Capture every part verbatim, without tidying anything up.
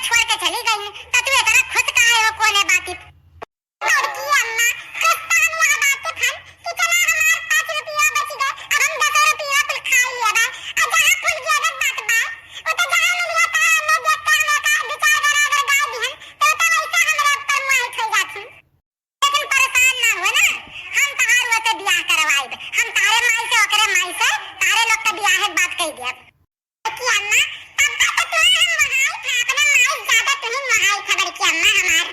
छोड़ के चली गई, तो तू इतना खुश काहे हो, कौन है बाकी? बड़की अम्मा, खुश तो हम यहाँ बात के फन कि चला हमार पाँच रुपया बच गए, अब हम दस रुपया कुल खा लिया बा। आ जहाँ फूल की आदत बात बा, वो तो जहाँ मिल गया, तहाँ हमने देख के हम ओका दो चार गाना अगर गा दिहन, तो वो तो वैसा हमरे ऊपर मोहित हो जाती। लेकिन परेशान ना हो ना, हम तहार वैसे बियाह करवाइब, हम तारे माई से, ओकरे माई से, तारे लोग के बियाह के बात कही दिया। कि अम्मा, तब तक तो तोरा हम वहाई था, अपने माई से ज्यादा तुहीं वहाई था बड़की अम्मा हमार।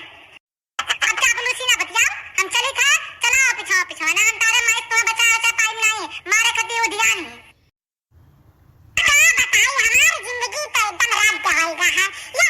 अब चापलूसी ना बतियाओ, हम चली था, चला आओ पिछवा पिछवा, ना हम तारे माई से तुम्हें बचा बचा पाई नहीं, मारे खती उधियान ही। का बताई, हमार जिंदगी तो एकदम रद्द होइगा है, ये